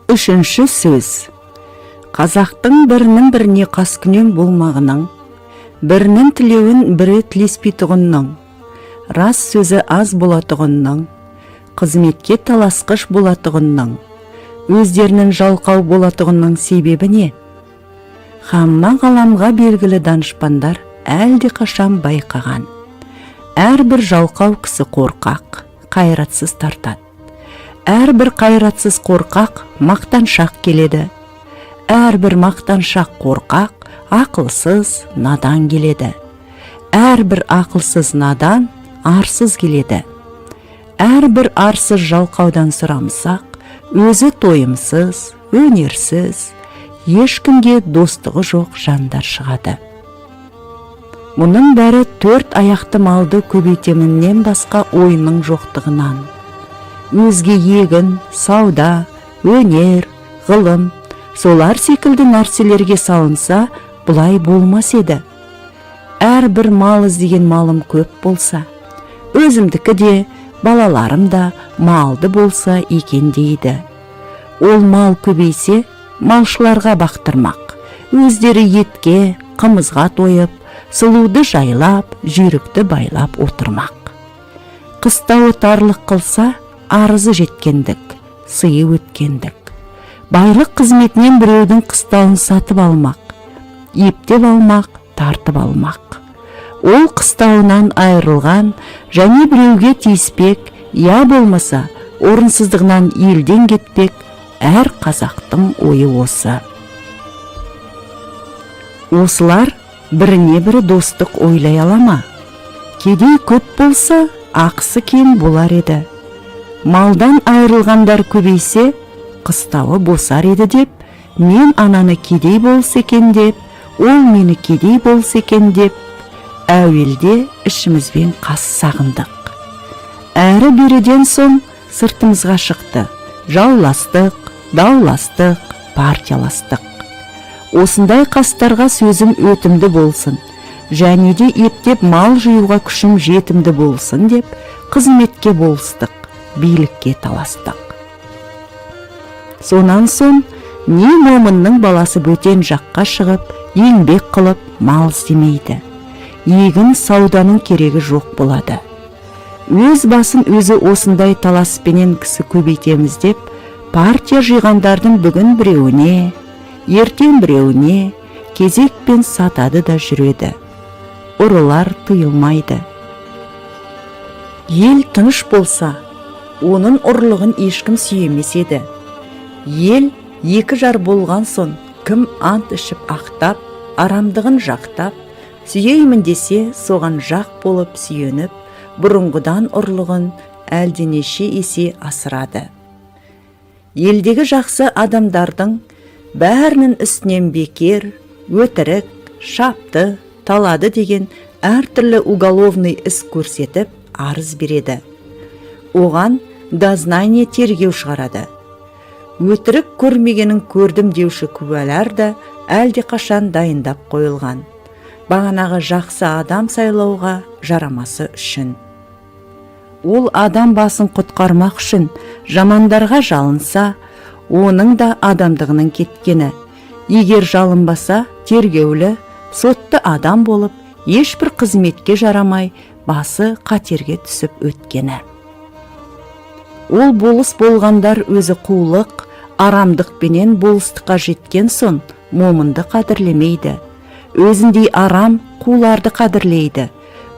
Үшінші сөз. Қазақтың бірінің біріне қаскүнем болмағының, бірінің тілеуін бірі тілеспейтұғынның, рас сөзі аз болатұғынның, қызметке таласқыш болатұғынның, өздерінің жалқау болатұғынның себебі не? Хамма ғаламға белгілі данышпандар әлдеқашан байқаған. Әрбір жалқау кісі қорқақ, қайратсыз тартады. Әрбір қайратсыз қорқақ мақтаншақ келеді. Әрбір мақтаншақ қорқақ ақылсыз, надан келеді. Әрбір ақылсыз, надан арсыз келеді. Әрбір арсыз жалқаудан сұрамсақ, өзі тойымсыз, өнерсіз, ешкімге достығы жоқ жандар шығады. Мұның бәрі төрт аяқты малды көбейтеміннен басқа ойының жоқтығынан. Өзге егін, сауда, өнер, ғылым, солар секілді нәрселерге салынса, бұлай болмас еді. Әрбір мал іздеген малым көп болса, өзімдікі де, балаларым да малды болса екен дейді. Ол мал көбейсе, малшыларға бақтырмақ. Өздері етке, қымызға тойып, сұлуды жайлап, жүйрікті байлап отырмақ. Қыстауы тарлық қылса, арызы жеткендік, сыйы өткендік. Байлық қызметінен біреудің қыстауын сатып алмақ, ептеп алмақ, тартып алмақ. Ол қыстауынан айырылған және біреуге тиіспек, я болмаса орынсыздығынан елден кетпек. Әр қазақтың ойы осы. Осылар біріне бірі достық ойлай ала ма? Кедей көп болса, ақысы кем болар еді. Малдан айырылғандар көбейсе, қыстауы босар еді деп, мен ананы кедей болса екен деп, ол мені кедей болса екен деп, әуелде ішімізбен қас сағындық. Әрі беріден соң сыртымызға шықты. Жауластық, дауластық, партияластық. Осындай қастарға сөзім өтімді болсын, және де ептеп мал жиюға күшім жетімді болсын деп, қызметке болыстық, билікке таластық. Сонан соң не момынның баласы бөтен жаққа шығып, еңбек қылып, мал іздемейді. Егін, сауданың керегі жоқ болады. Өз басын өзі осындай таласпенен кісі көбейтеміз деп, партия жиғандардың бүгін біреуіне, ертең біреуіне кезекпен сатады да жүреді. Ұрылар тыйылмайды. Ел тыныш болса, оның ұрлығын ешкім сүйемес еді. Ел екі жар болған соң, кім ант ішіп ақтап, арамдығын жақтап, сүйеймін десе, соған жақ болып сүйеніп, бұрынғыдан ұрлығын әлденеше есе асырады. Елдегі жақсы адамдардың бәрінің үстінен бекер, өтірік, шапты, талады деген әртүрлі уголовный іс көрсетіп, арыз береді. Оған дознание, тергеу шығарады. Өтірік көрмегенін көрдім деуші куәлар да әлдеқашан дайындап қойылған. Бағанағы жақсы адам сайлауға жарамасы үшін. Ол адам басын құтқармақ үшін жамандарға жалынса, оның да адамдығының кеткені. Егер жалынбаса, тергеулі, сотты адам болып, ешбір қызметке жарамай, басы қатерге түсіп өткені. Ол болыс болғандар өзі қулық, арамдықпенен болыстыққа жеткен соң, момынды қадірлемейді. Өзіндей арам, қуларды қадірлейді.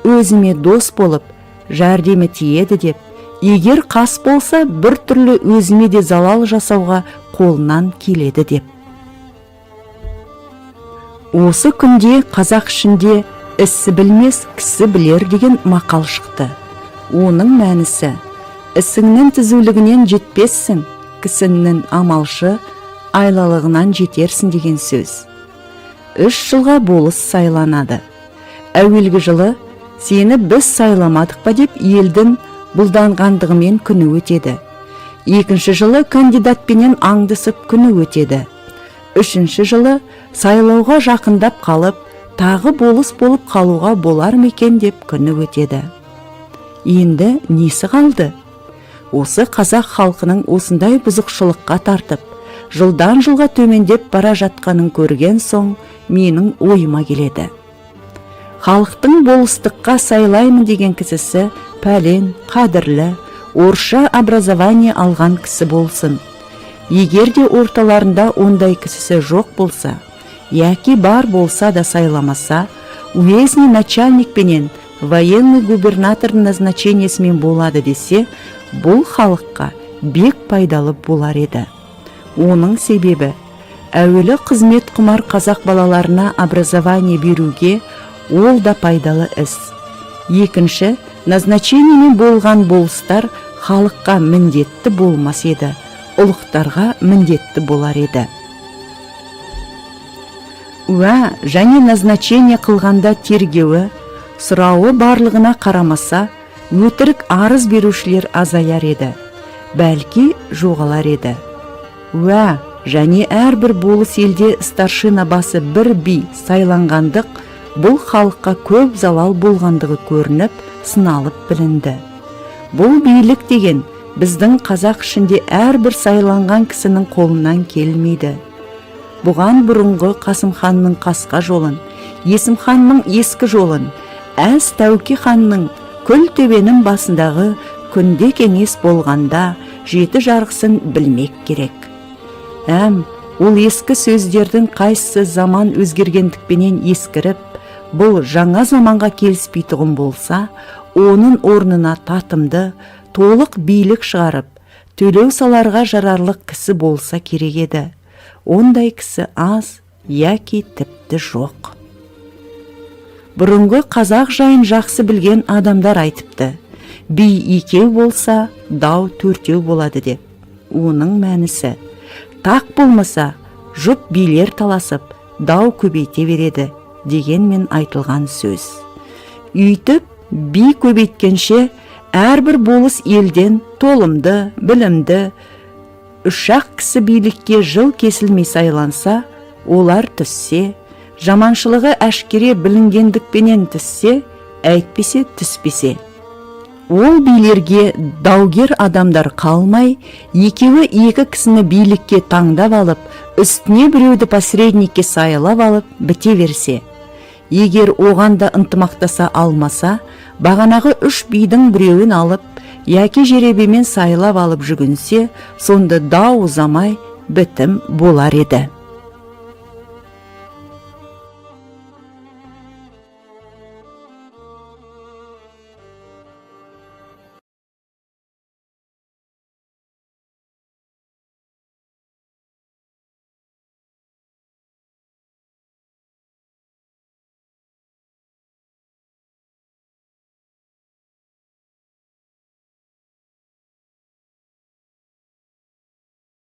Өзіме дос болып, жәрдемі тиеді деп, егер қас болса, бір түрлі өзіме де залал жасауға қолынан келеді деп. Осы күнде қазақ ішінде «Ісі білмес, кісі білер» деген мақал шықты. Оның мәнісі: ісіңнің түзулігінен жетпессің, кісінің амалшы айлалығынан жетерсің деген сөз. 3 жылға болыс сайланады. Әуелгі жылы «Сені біз сайламадық па?» деп елдің бұлданғандығымен күні өтеді. Екінші жылы кандидатпенен аңдысып күні өтеді. Үшінші жылы сайлауға жақындап қалып, тағы болыс болып қалуға болар ма екен деп күні өтеді. Енді несі қалды? Осы қазақ халқының осындай бұзықшылыққа тартып, Жылдан жылға төмендеп бара жатқанын көрген соң менің ойыма келеді. Халықтың болыстыққа сайлаймын деген кісісі пәлен, қадірлі, орысша образование алған кісі болсын. Егер де орталарында ондай кісісі жоқ болса, яки бар болса да сайламаса, уездный начальник пенен военный губернатордың назначениесімен болады десе, бұл халыққа бек пайдалы болар еді. Оның себебі, әуелі қызмет құмар қазақ балаларына образование беруге ол да пайдалы іс. Екінші, назначениемен болған болыстар халыққа міндетті болмас еді, ұлықтарға міндетті болар еді. Уә, және назначение қылғанда тергеуі, сұрауы барлығына қарамаса, өтірік арыз берушілер азаяр еді, бәлки жоғалар еді. Уә, және әрбір болыс елде старшина басы бір би сайланғандық, бұл халыққа көп залал болғандығы көрініп, сыналып білінді. Бұл билік деген біздің қазақ ішінде әрбір сайланған кісінің қолынан келмейді. Бұған бұрынғы Қасымханның қасқа жолын, Есімханның ескі жолын, Әз Тәуке ханның Күлтөбенің басындағы күнде кеңес болғанда жеті жарғысын білмек керек. Әм ол ескі сөздердің қайсысы заман өзгергендікпенен ескіріп, бұл жаңа заманға келіспейтұғын болса, оның орнына татымды, толық билік шығарып, төлеу саларға жарарлық кісі болса керек еді. Ондай кісі аз, яки тіпті жоқ. Бұрынғы қазақ жайын жақсы білген адамдар айтыпты: би екеу болса, дау төртеу болады деп. Оның мәнісі, тақ болмаса, жұп билер таласып, дау көбейте береді дегенмен айтылған сөз. Үйтіп би көбейткенше, әрбір болыс елден толымды, білімді үш-ақ кісі билікке жыл кесілмей сайланса, олар түссе, жаманшылығы әшкере білінгендікпенен түссе, әйтпесе түспесе, ол билерге даугер адамдар қалмай, екеуі екі кісіні билікке таңдап алып, үстіне біреуді посредникке сайлап алып біте берсе, егер оған да ынтымақтаса алмаса, бағанағы үш бидің біреуін алып, яки жеребемен сайлап алып жүгінсе, сонда дау ұзамай бітім болар еді.